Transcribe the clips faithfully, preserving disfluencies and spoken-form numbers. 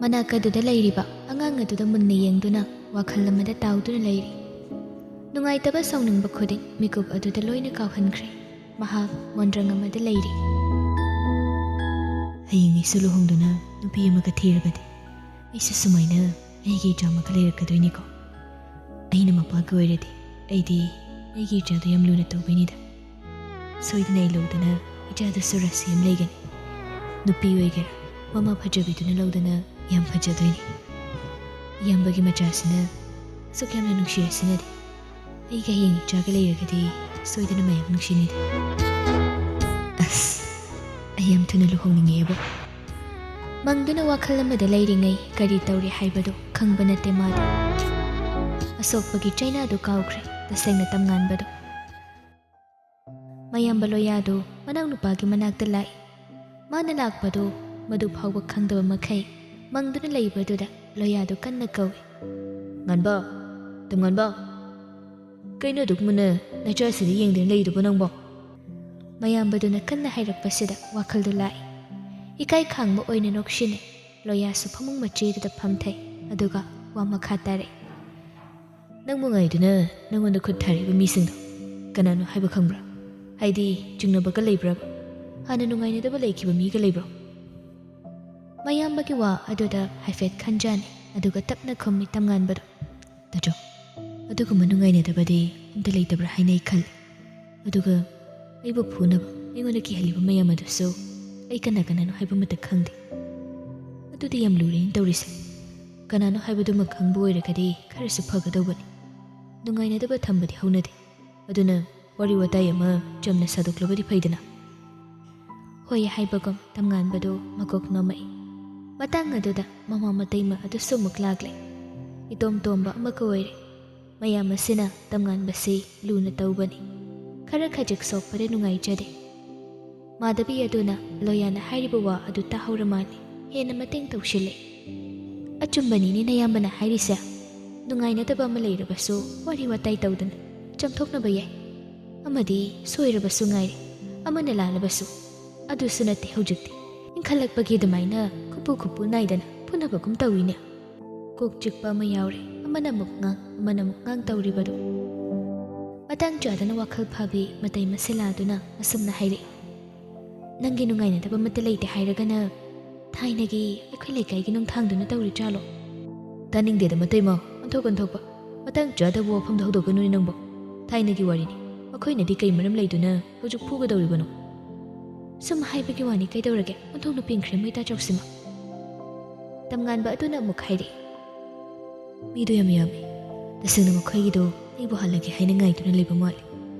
ꯃꯅꯥꯛ ꯑꯗꯨꯗ ꯂꯩꯔꯤꯕ ꯑꯉꯥꯡ ꯑꯗꯨꯗ ꯃꯨꯟꯅ ꯌꯦꯡꯗꯨꯅ ꯋꯥꯈꯜ ꯑꯃꯗ ꯇꯥꯎꯗꯨꯅ ꯂꯩꯔꯤ꯫ ꯅꯨꯡꯉꯥꯏꯇꯕ ꯁꯥꯎꯅꯤꯡꯕ ꯈꯨꯗꯤꯡ ꯃꯤꯀꯨꯞ ꯑꯗꯨꯗ ꯂꯣꯏꯅ ꯀꯥꯎꯍꯟꯈ꯭ꯔꯦ꯫ ꯃꯍꯥꯛ ꯃꯣꯟꯗ꯭ꯔꯪ ꯑꯃꯗ ꯂꯩꯔꯤ꯫ ꯍꯌꯦꯡ ꯑꯩꯁꯨ ꯂꯨꯍꯣꯡꯗꯨꯅ ꯅꯨꯄꯤ ꯑꯃꯒ ꯊꯤꯔꯕꯗꯤ ꯑꯩꯁꯨ ꯁꯨꯃꯥꯏꯅ ꯑꯩꯒꯤ ꯏꯆꯥ ꯑꯃꯒ ꯂꯩꯔꯛꯀꯗꯣꯏꯅꯤꯀꯣ꯫ ꯑꯩꯅ ꯃꯄꯥꯒ ꯑꯣꯏꯔꯗꯤ ꯑꯩꯗꯤ ꯑꯩꯒꯤ ꯏꯆꯥꯗꯣ ꯌꯥꯝ ꯂꯨꯅ ꯇꯧꯒꯅꯤꯗ꯫ ꯁꯣꯏꯗꯅ ꯑꯩ ꯂꯧꯗꯅ ꯏꯆꯥꯗꯨꯁꯨ ꯔꯥꯁꯤ ꯑꯃ ꯂꯩꯒꯅꯤ꯫ ꯅꯨꯄꯤ ꯑꯣꯏꯒꯦꯔꯥ, ꯃꯃꯥ ꯐꯖꯕꯤꯗꯨꯅ ꯂꯧꯗꯅ ꯌꯥꯝ ꯐꯖꯗꯣꯏꯅꯤ꯫ ꯏꯌꯥꯝꯕꯒꯤ ꯃꯆꯥꯁꯤꯅ ꯑꯁꯨꯛ ꯌꯥꯝꯅ ꯅꯨꯡꯁꯤꯔꯁꯤꯅꯗꯤ꯫ ꯑꯩꯒ ꯍꯌꯦꯡ ꯏꯆꯥꯒ ꯂꯩꯔꯒꯗꯤ ꯁꯣꯏꯗꯅ ꯃꯌꯥꯝ ꯅꯨꯡꯁꯤꯅꯤꯗ꯫ ꯑꯁ, ꯑꯩ ꯌꯥꯝ ꯊꯨꯅ ꯂꯨꯍꯣꯡꯅꯤꯡꯉꯦꯕꯣ꯫ ꯃꯪꯗꯨꯅ ꯋꯥꯈꯜ ꯑꯃꯗ ꯂꯩꯔꯤꯉꯩ ꯀꯔꯤ ꯇꯧꯔꯤ ꯍꯥꯏꯕꯗꯨ ꯈꯪꯕ ꯅꯠꯇꯦ ꯃꯥꯗꯤ꯫ ꯑꯁꯣꯛꯄꯒꯤ ꯆꯩꯅꯥꯗꯨ ꯀꯥꯎꯈ꯭ꯔꯦ, ꯇꯁꯦꯡꯅ ꯇꯝꯉꯥꯟꯕꯗꯨ꯫ ꯃꯌꯥꯝꯕ ꯂꯣꯌꯥꯗꯨ ꯃꯅꯥꯎꯅꯨꯄꯥꯒꯤ ꯃꯅꯥꯛꯇ ꯂꯥꯛꯏ꯫ ꯃꯥꯅ ꯂꯥꯛꯄꯗꯨ ꯃꯗꯨ ꯐꯥꯎꯕ ꯈꯪꯗꯕ ꯃꯈꯩ ꯃꯪꯗꯨꯅ ꯂꯩꯕꯗꯨꯗ ꯂꯣꯌꯥꯗꯨ ꯀꯟꯅ ꯀꯧꯏ꯫ "ꯉꯥꯟꯕ, ꯇꯝꯉꯥꯟꯕ, ꯀꯩꯅꯣ ꯑꯗꯨꯛ ꯃꯨꯟꯅ ꯅꯆꯥꯁꯤꯗ ꯌꯦꯡꯗꯨꯅ ꯂꯩꯗꯨꯕꯨ ꯅꯪꯕꯣ?" ꯃꯌꯥꯝꯕꯗꯨꯅ ꯀꯟꯅ ꯍꯥꯏꯔꯛꯄꯁꯤꯗ ꯋꯥꯈꯜꯗꯨ ꯂꯥꯛꯏ꯫ ꯏꯀꯥꯏ ꯈꯥꯡꯕ ꯑꯣꯏꯅ ꯅꯣꯛꯁꯤꯟꯅꯩ꯫ ꯂꯣꯌꯥꯁꯨ ꯐꯃꯨꯡ ꯃꯆꯦꯗꯨꯗ ꯐꯝꯊꯩ, ꯑꯗꯨꯒ ꯋꯥ ꯃꯈꯥ ꯇꯥꯔꯛꯏ꯫ "ꯅꯪꯕꯨ ꯉꯥꯏꯗꯨꯅ ꯅꯪꯉꯣꯟꯗ ꯈꯨꯠ ꯊꯥꯔꯛꯏꯕ ꯃꯤꯁꯤꯡꯗꯣ ꯀꯅꯥꯅꯣ ꯍꯥꯏꯕ ꯈꯪꯕ꯭ꯔꯥ? ꯍꯥꯏꯗꯤ ꯆꯤꯡꯅꯕꯒ ꯂꯩꯕ꯭ꯔꯥ? ꯍꯥꯟꯅ ꯅꯨꯡꯉꯥꯏꯅꯗꯕ ꯂꯩꯈꯤꯕ ꯃꯤꯒ ꯂꯩꯕ꯭ꯔꯣ?" ꯃꯌꯥꯝꯕꯒꯤ ꯋꯥ ꯑꯗꯨꯗ ꯍꯥꯏꯐꯦꯠ ꯈꯟꯖꯥꯟꯅꯩ, ꯑꯗꯨꯒ ꯇꯞꯅ ꯈꯨꯝꯃꯤ ꯇꯝꯉꯥꯟꯕꯗꯣ꯫ "ꯇꯥꯆꯧ, ꯑꯗꯨꯒꯨꯝꯕ ꯅꯨꯡꯉꯥꯏꯅꯗꯕꯗꯤ ꯑꯝꯇ ꯂꯩꯇꯕ꯭ꯔꯥ ꯍꯥꯏꯅ ꯑꯩ ꯈꯜꯂꯤ꯫ ꯑꯗꯨꯒ ꯑꯩꯕꯨ ꯐꯨꯅꯕ, ꯑꯩꯉꯣꯟꯗ ꯀꯤꯍꯜꯂꯤꯕ ꯃꯌꯥꯝ ꯑꯗꯨꯁꯨ ꯑꯩ ꯀꯅꯥ ꯀꯅꯥꯅꯣ ꯍꯥꯏꯕ ꯑꯃꯠꯇ ꯈꯪꯗꯦ꯫ ꯑꯗꯨꯗꯤ ꯌꯥꯝ ꯂꯨꯔꯦꯅꯦ ꯇꯧꯔꯤꯁꯦ꯫ ꯀꯅꯥꯅꯣ ꯍꯥꯏꯕꯗꯨꯃ ꯈꯪꯕ ꯑꯣꯏꯔꯒꯗꯤ ꯈꯔꯁꯨ ꯐꯒꯗꯧꯕꯅꯤ꯫ ꯅꯨꯡꯉꯥꯏꯅꯗꯕ ꯊꯝꯕꯗꯤ ꯍꯧꯅꯗꯦ꯫ ꯑꯗꯨꯅ ꯋꯥꯔꯤ ꯋꯥꯇꯥꯏ ꯑꯃ ꯆꯝꯅ ꯁꯥꯗꯣꯛꯂꯕꯗꯤ ꯐꯩꯗꯅ?" ꯍꯣꯏ ꯍꯥꯏꯕꯒꯨꯝ ꯇꯝꯉꯥꯟꯕꯗꯨ ꯃꯀꯣꯛ ꯅꯣꯝꯃꯛꯏ꯫ ꯃꯇꯥꯡ ꯑꯗꯨꯗ ꯃꯃꯥ ꯃꯇꯩꯃ ꯑꯗꯨꯁꯨ ꯑꯃꯨꯛ ꯂꯥꯛꯂꯦ꯫ ꯏꯇꯣꯝ ꯇꯣꯝꯕ ꯑꯃꯒ ꯑꯣꯏꯔꯦ꯫ ꯃꯌꯥꯝ ꯑꯁꯤꯅ ꯇꯝꯉꯥꯟꯕꯁꯤ ꯂꯨꯅ ꯇꯧꯕꯅꯤ꯫ ꯈꯔ ꯈꯖꯤꯛ ꯁꯣꯛꯄꯗ ꯅꯨꯡꯉꯥꯏꯖꯗꯦ꯫ ꯃꯥꯙꯕꯤ ꯑꯗꯨꯅ ꯂꯣꯌꯥꯅ ꯍꯥꯏꯔꯤꯕ ꯋꯥ ꯑꯗꯨ ꯇꯥꯍꯧꯔ ꯃꯥꯜꯂꯦ꯫ ꯍꯦꯟꯅ ꯃꯇꯦꯡ ꯇꯧꯁꯤꯜꯂꯦ꯫ "ꯑꯆꯨꯝꯕꯅꯤꯅꯦ ꯅꯌꯥꯝꯕꯅ ꯍꯥꯏꯔꯤꯁꯦ꯫ ꯅꯨꯡꯉꯥꯏꯅꯗꯕ ꯑꯃ ꯂꯩꯔꯕꯁꯨ ꯋꯥꯔꯤ ꯋꯥꯇꯥꯏ ꯇꯧꯗꯅ ꯆꯝꯊꯣꯛꯅꯕ ꯌꯥꯏ꯫ ꯑꯃꯗꯤ ꯁꯣꯏꯔꯕꯁꯨ ꯉꯥꯏꯔꯦ, ꯑꯃꯅ ꯂꯥꯜꯂꯕꯁꯨ꯫ ꯑꯗꯨꯁꯨ ꯅꯠꯇꯦ ꯍꯧꯖꯤꯛꯇꯤ꯫ ꯏꯟꯈꯠꯂꯛꯄꯒꯤ ꯑꯗꯨꯃꯥꯏꯅ ꯈꯨꯄꯨ ꯈꯨꯄꯨ ꯅꯥꯏꯗꯅ ꯐꯨꯅꯕꯒꯨꯝ ꯇꯧꯏꯅꯦ꯫ ꯀꯣꯛ ꯆꯤꯛꯄ ꯑꯃ ꯌꯥꯎꯔꯦ꯫ ꯑꯃꯅ ꯑꯃꯨꯛ ꯉꯥꯡ, ꯑꯃꯅ ꯑꯃꯨꯛ ꯉꯥꯡ ꯇꯧꯔꯤꯕꯗꯨ꯫ ꯃꯇꯥꯡ ꯆꯥꯗꯅ ꯋꯥꯈꯜ ꯐꯥꯕꯤ ꯃꯇꯩ ꯃꯁꯦꯂꯥꯗꯨꯅ ꯑꯁꯨꯝꯅ ꯍꯥꯏꯔꯛꯏ, "ꯅꯪꯒꯤ ꯅꯨꯡꯉꯥꯏꯅꯗꯕ ꯑꯃꯠꯇ ꯂꯩꯇꯦ ꯍꯥꯏꯔꯒꯅ ꯊꯥꯏꯅꯒꯤ ꯑꯩꯈꯣꯏ ꯂꯩꯀꯥꯏꯒꯤ ꯅꯨꯡꯊꯥꯡꯗꯨꯅ ꯇꯧꯔꯤ ꯆꯥꯂꯣ?" "ꯇꯥꯅꯤꯡꯗꯦꯗ ꯃꯇꯩꯃ, ꯑꯣꯟꯊꯣꯛ ꯑꯣꯟꯊꯣꯛꯄ꯫ ꯃꯇꯥꯡ ꯆꯥꯗꯕ ꯋꯥꯐꯝꯗ ꯍꯧꯗꯣꯛꯀꯅꯨꯅꯦ ꯅꯪꯕꯣ꯫ ꯊꯥꯏꯅꯒꯤ ꯋꯥꯔꯤꯅꯤ꯫ ꯃꯈꯣꯏꯅꯗꯤ ꯀꯩ ꯃꯔꯝ ꯂꯩꯗꯨꯅ ꯍꯧꯖꯤꯛ ꯐꯨꯒꯗꯧꯔꯤꯕꯅꯣ?" "ꯁꯨꯝ ꯍꯥꯏꯕꯒꯤ ꯋꯥꯅꯤ, ꯀꯩꯗꯧꯔꯒꯦ? ꯑꯣꯟꯊꯣꯛꯅ ꯄꯦꯟꯈ꯭ꯔꯦ ꯃꯣꯏ ꯇꯥꯆꯧꯁꯤꯃ꯫" ꯇꯝꯉꯥꯟꯕ ꯑꯗꯨꯅ ꯑꯃꯨꯛ ꯍꯥꯏꯔꯛꯏ, "ꯃꯤꯗꯣ ꯌꯥꯝ ꯌꯥꯝꯃꯤ꯫ ꯇꯁꯦꯡꯅ ꯃꯈꯣꯏꯒꯤꯗꯣ ꯑꯩꯕꯨ ꯍꯜꯂꯒꯦ ꯍꯥꯏꯅ ꯉꯥꯏꯗꯨꯅ ꯂꯩꯕ ꯃꯥꯜꯂꯤ꯫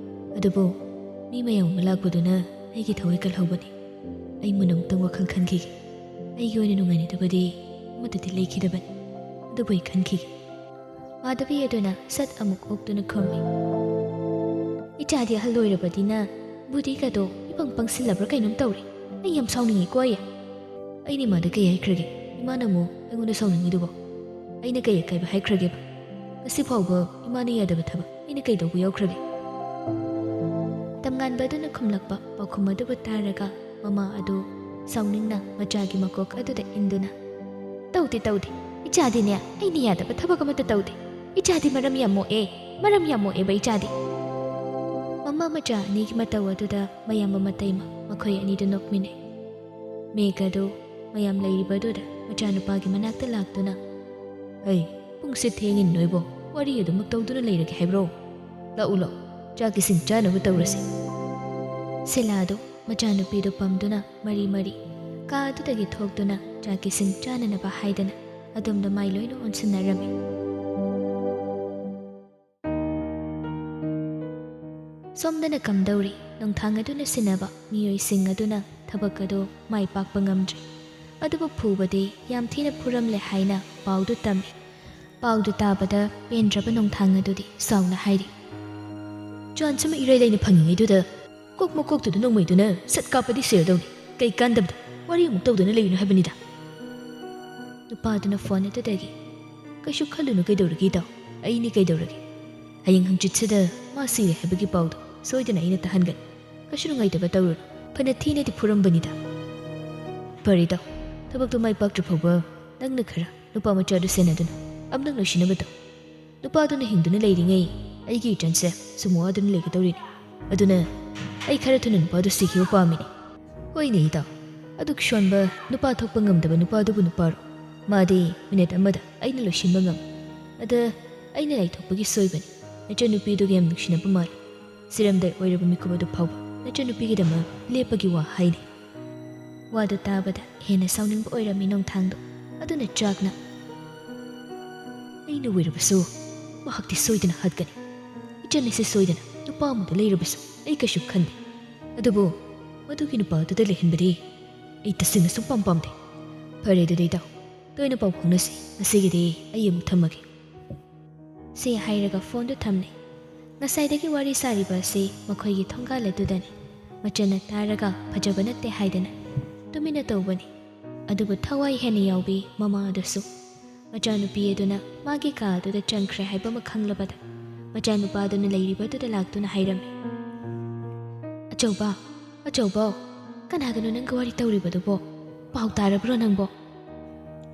ꯑꯗꯨꯕꯨ ꯃꯤ ꯃꯌꯥꯝ ꯑꯃ ꯂꯥꯛꯄꯗꯨꯅ ꯑꯩꯒꯤ ꯊꯋꯥꯏ ꯀꯜꯍꯧꯕꯅꯤ꯫ ꯑꯩ ꯃꯨꯟꯅ ꯑꯃꯨꯛꯇꯪ ꯋꯥꯈꯜ ꯈꯟꯈꯤꯒꯦ꯫ ꯑꯩꯒꯤ ꯑꯣꯏꯅ ꯅꯨꯡꯉꯥꯏꯅꯗꯕꯗꯤ ꯑꯃꯠꯇꯗꯤ ꯂꯩꯈꯤꯗꯕꯅꯤ꯫ ꯑꯗꯨꯕꯨ ꯑꯩ ꯈꯟꯈꯤꯒꯦ꯫" ꯃꯥꯙꯕꯤ ꯑꯗꯨꯅ ꯁꯠ ꯑꯃꯨꯛ ꯑꯣꯛꯇꯨꯅ ꯈꯨꯝꯃꯤ, "ꯏꯆꯥꯗꯤ ꯑꯍꯜ ꯑꯣꯏꯔꯕꯗꯤꯅ ꯕꯨꯙꯤꯒꯗꯣ ꯏꯄꯪ ꯄꯪꯁꯤꯜꯂꯕ꯭ꯔꯥ ꯀꯩꯅꯣꯝ ꯇꯧꯔꯦ꯫ ꯑꯩ ꯌꯥꯝ ꯁꯥꯎꯅꯤꯡꯉꯤꯀꯣ ꯑꯩ꯫ ꯑꯩꯅ ꯏꯃꯥꯗ ꯀꯩ ꯍꯥꯏꯈ꯭ꯔꯒꯦ? ꯏꯃꯥꯅ ꯑꯃꯨꯛ ꯑꯩꯉꯣꯟꯗ ꯁꯥꯎꯅꯤꯡꯉꯤꯗꯨꯕꯣ? ꯑꯩꯅ ꯀꯩ ꯑꯀꯥꯏꯕ ꯍꯥꯏꯈ꯭ꯔꯒꯦꯕ? ꯉꯁꯤ ꯐꯥꯎꯕ ꯏꯃꯥꯅ ꯌꯥꯗꯕ ꯊꯕꯛ ꯑꯩꯅ ꯀꯩꯗꯧꯕ ꯌꯥꯎꯈ꯭ꯔꯒꯦ?" ꯇꯝꯉꯥꯟꯕ ꯑꯗꯨꯅ ꯈꯨꯝꯂꯛꯄ ꯄꯥꯎꯈꯨꯝ ꯑꯗꯨꯕꯨ ꯇꯥꯔꯒ ꯃꯃꯥ ꯑꯗꯨ ꯁꯥꯎꯅꯤꯡꯅ ꯃꯆꯥꯒꯤ ꯃꯀꯣꯛ ꯑꯗꯨꯗ ꯏꯟꯗꯨꯅ, "ꯇꯧꯗꯦ, ꯇꯧꯗꯦ꯫ ꯏꯆꯥꯗꯤꯅꯦ, ꯑꯩꯅ ꯌꯥꯗꯕ ꯊꯕꯛ ꯑꯃꯠꯇ ꯇꯧꯗꯦ꯫ ꯏꯆꯥꯗꯤ ꯃꯔꯝ ꯌꯥꯝ ꯃꯣꯛꯑꯦ, ꯃꯔꯝ ꯌꯥꯝ ꯃꯣꯛꯑꯦꯕ ꯏꯆꯥꯗꯤ꯫" ꯃꯃꯥ ꯃꯆꯥ ꯑꯅꯤꯒꯤ ꯃꯇꯧ ꯑꯗꯨꯗ ꯃꯌꯥꯝꯕ ꯃꯇꯩꯃ ꯃꯈꯣꯏ ꯑꯅꯤꯗꯨ ꯅꯣꯛꯃꯤꯟꯅꯩ꯫ ꯃꯦꯘ ꯑꯗꯨ ꯃꯌꯥꯝ ꯂꯩꯔꯤꯕ ꯑꯗꯨꯗ ꯃꯆꯥꯅꯨꯄꯥꯒꯤ ꯃꯅꯥꯛꯇ ꯂꯥꯛꯇꯨꯅ, "ꯍꯩ, ꯄꯨꯡꯁꯦ ꯊꯦꯡꯉꯤ ꯅꯣꯏꯕꯣ, ꯋꯥꯔꯤ ꯑꯗꯨꯃꯛ ꯇꯧꯗꯨꯅ ꯂꯩꯔꯒꯦ ꯍꯥꯏꯕ꯭ꯔꯣ? ꯂꯥꯛꯎ, ꯂꯥꯛꯎ, ꯆꯥꯛ ꯏꯁꯤꯡ ꯆꯥꯅꯕ ꯇꯧꯔꯁꯤ꯫" ꯁꯤꯂꯥꯗꯨ ꯃꯆꯥꯅꯨꯄꯤꯗꯨ ꯄꯝꯗꯨꯅ ꯃꯔꯤ ꯃꯔꯤ ꯀꯥ ꯑꯗꯨꯗꯒꯤ ꯊꯣꯛꯇꯨꯅ ꯆꯥꯛ ꯏꯁꯤꯡ ꯆꯥꯅꯅꯕ ꯍꯥꯏꯗꯅ ꯑꯗꯣꯝꯗ ꯃꯥꯏ ꯂꯣꯏꯅ ꯑꯣꯟꯁꯤꯟꯅꯔꯝꯃꯤ꯫ ꯁꯣꯝꯗꯅ ꯀꯝꯗꯧꯔꯤ? ꯅꯣꯡꯊꯥꯡ ꯑꯗꯨꯅ ꯁꯤꯟꯅꯕ ꯃꯤꯑꯣꯏꯁꯤꯡ ꯑꯗꯨꯅ ꯊꯕꯛ ꯑꯗꯨ ꯃꯥꯏ ꯄꯥꯛꯄ ꯉꯝꯗ꯭ꯔꯤ꯫ ꯑꯗꯨꯕꯨ ꯐꯨꯕꯗꯤ ꯌꯥꯝ ꯊꯤꯅ ꯐꯨꯔꯝꯂꯦ ꯍꯥꯏꯅ ꯄꯥꯎꯗꯨ ꯇꯝꯃꯤ꯫ ꯄꯥꯎꯗꯨ ꯇꯥꯕꯗ ꯄꯦꯟꯗ꯭ꯔꯕ ꯅꯣꯡꯊꯥꯡ ꯑꯗꯨꯗꯤ ꯁꯥꯎꯅ ꯍꯥꯏꯔꯤ, "ꯆꯥꯟꯁ ꯑꯃ ꯏꯔꯩ ꯂꯩꯅ ꯐꯪꯉꯤꯉꯩꯗꯨꯗ ꯀꯣꯛ ꯃꯀꯣꯛꯇꯨꯗ ꯅꯣꯡꯃꯩꯗꯨꯅ ꯁꯠ ꯀꯥꯞꯄꯗꯤ ꯁꯦꯜꯗꯧꯅꯤ꯫ ꯀꯩ ꯀꯥꯟꯗꯕꯗ ꯋꯥꯔꯤ ꯑꯃꯨꯛ ꯇꯧꯗꯨꯅ ꯂꯩꯔꯤꯅꯣ ꯍꯥꯏꯕꯅꯤꯗ꯫" ꯅꯨꯄꯥꯗꯨꯅ ꯐꯣꯟ ꯑꯗꯨꯗꯒꯤ, "ꯀꯩꯁꯨ ꯈꯜꯂꯨꯅꯨ, ꯀꯩꯗꯧꯔꯒꯦ ꯏꯇꯥꯎ? ꯑꯩꯅꯤ ꯀꯩꯗꯧꯔꯒꯦ? ꯍꯌꯦꯡ ꯍꯪꯆꯤꯠꯁꯤꯗ ꯃꯥ ꯁꯤꯔꯦ ꯍꯥꯏꯕꯒꯤ ꯄꯥꯎꯗꯣ ꯁꯣꯏꯗꯅ ꯑꯩꯅ ꯇꯥꯍꯟꯒꯅꯤ꯫ ꯀꯩꯁꯨ ꯅꯨꯡꯉꯥꯏꯇꯕ ꯇꯧꯔꯨꯅꯨ꯫ ꯐꯅ ꯊꯤꯅꯗꯤ ꯐꯨꯔꯝꯕꯅꯤꯗ꯫ ꯐꯔꯦ ꯏꯇꯥꯎ, ꯊꯕꯛꯇꯣ ꯃꯥꯏ ꯄꯥꯛꯇ꯭ꯔꯤ ꯐꯥꯎꯕ ꯅꯪꯅ ꯈꯔ ꯅꯨꯄꯥ ꯃꯆꯥꯗꯨ ꯁꯦꯟꯅꯗꯨꯅ ꯑꯃꯨꯛꯇꯪ ꯂꯣꯏꯁꯤꯟꯅꯕ ꯇꯧ꯫ ꯅꯨꯄꯥꯗꯨꯅ ꯍꯤꯡꯗꯨꯅ ꯂꯩꯔꯤꯉꯩ ꯑꯩꯒꯤ ꯏꯆꯟꯁꯦ ꯁꯨꯝ ꯋꯥꯗꯨꯅ ꯂꯩꯒꯗꯧꯔꯤꯅꯤ꯫ ꯑꯗꯨꯅ ꯑꯩ ꯈꯔ ꯊꯨꯅ ꯅꯨꯄꯥꯗꯨ ꯁꯤꯈꯤꯕ ꯄꯥꯝꯃꯤꯅꯦ꯫ ꯍꯣꯏꯅꯦ ꯏꯇꯥꯎ, ꯑꯗꯨꯛ ꯁꯣꯟꯕ, ꯅꯨꯄꯥ ꯊꯣꯛꯄ ꯉꯝꯗꯕ ꯅꯨꯄꯥꯗꯨꯕꯨ ꯅꯨꯄꯥꯔꯣ? ꯃꯥꯗꯤ ꯃꯤꯅꯤꯠ ꯑꯃꯗ ꯑꯩꯅ ꯂꯣꯏꯁꯤꯟꯕ ꯉꯝꯃꯤ꯫ ꯑꯗ ꯑꯩꯅ ꯂꯥꯏꯊꯣꯛꯄꯒꯤ ꯁꯣꯏꯕꯅꯤ꯫ ꯅꯆꯟꯅꯨꯄꯤꯗꯨꯒ ꯌꯥꯝ ꯅꯨꯡꯁꯤꯅꯕ ꯃꯥꯜꯂꯤ꯫ ꯁꯤꯔꯝꯗꯥꯏ ꯑꯣꯏꯔꯕ ꯃꯤꯀꯨꯞ ꯑꯗꯨ ꯐꯥꯎꯕ ꯅꯆꯟꯅꯨꯄꯤꯒꯤꯗꯃꯛ ꯂꯦꯞꯄꯒꯤ ꯋꯥ ꯍꯥꯏꯅꯤ꯫ ꯋꯥꯗꯨ ꯇꯥꯕꯗ ꯍꯦꯟꯅ ꯁꯥꯎꯅꯤꯡꯕ ꯑꯣꯏꯔꯝꯃꯤ ꯅꯣꯡꯊꯥꯡꯗꯣ꯫ ꯑꯗꯨꯅ ꯆꯥꯛꯅ, "ꯑꯩꯅ ꯑꯣꯏꯔꯕꯁꯨ ꯃꯍꯥꯛꯇꯤ ꯁꯣꯏꯗꯅ ꯍꯥꯠꯀꯅꯤ꯫ ꯏꯆꯟ ꯑꯁꯤ ꯁꯣꯏꯗꯅ ꯅꯨꯄꯥ ꯑꯃꯗ ꯂꯩꯔꯕꯁꯨ ꯑꯩ ꯀꯩꯁꯨ ꯈꯟꯗꯦ꯫ ꯑꯗꯨꯕꯨ ꯃꯗꯨꯒꯤ ꯅꯨꯄꯥꯗꯨꯗ ꯂꯩꯍꯟꯕꯗꯤ ꯑꯩ ꯇꯁꯦꯡꯅ ꯁꯨꯡꯄꯥꯝ ꯄꯥꯝꯗꯦ꯫ ꯐꯔꯦ ꯑꯗꯨꯗꯤ ꯏꯇꯥꯎ, ꯇꯣꯏꯅ ꯄꯥꯎ ꯐꯥꯎꯅꯁꯤ꯫ ꯉꯁꯤꯒꯤꯗꯤ ꯑꯩ ꯑꯃꯨꯛ ꯊꯝꯃꯒꯦ"꯫ ꯁꯤ ꯍꯥꯏꯔꯒ ꯐꯣꯟꯗꯨ ꯊꯝꯂꯦ꯫ ꯉꯁꯥꯏꯗꯒꯤ ꯋꯥꯔꯤ ꯁꯥꯔꯤꯕ ꯑꯁꯤ ꯃꯈꯣꯏꯒꯤ ꯊꯣꯡꯒꯥꯜ ꯑꯗꯨꯗꯅꯤ꯫ ꯃꯆꯟꯅ ꯇꯥꯔꯒ ꯐꯖꯕ ꯅꯠꯇꯦ ꯍꯥꯏꯗꯅ ꯇꯨꯃꯤꯟꯅ ꯇꯧꯕꯅꯤ꯫ ꯑꯗꯨꯕꯨ ꯊꯋꯥꯏ ꯍꯦꯟꯅ ꯌꯥꯎꯕꯤ ꯃꯃꯥ ꯑꯗꯨꯁꯨ꯫ ꯃꯆꯥꯅꯨꯄꯤ ꯑꯗꯨꯅ ꯃꯥꯒꯤ ꯀꯥ ꯑꯗꯨꯗ ꯆꯪꯈ꯭ꯔꯦ ꯍꯥꯏꯕ ꯑꯃ ꯈꯪꯂꯕꯗ ꯃꯆꯥꯅꯨꯄꯥ ꯑꯗꯨꯅ ꯂꯩꯔꯤꯕ ꯑꯗꯨꯗ ꯂꯥꯛꯇꯨꯅ ꯍꯥꯏꯔꯝꯃꯤ, "ꯑꯆꯧꯕ, ꯑꯆꯧꯕ, ꯀꯅꯥꯒꯅꯣ ꯅꯪꯒ ꯋꯥꯔꯤ ꯇꯧꯔꯤꯕꯗꯨꯕꯣ? ꯄꯥꯎ ꯇꯥꯔꯕ꯭ꯔꯣ ꯅꯪꯕꯣ?"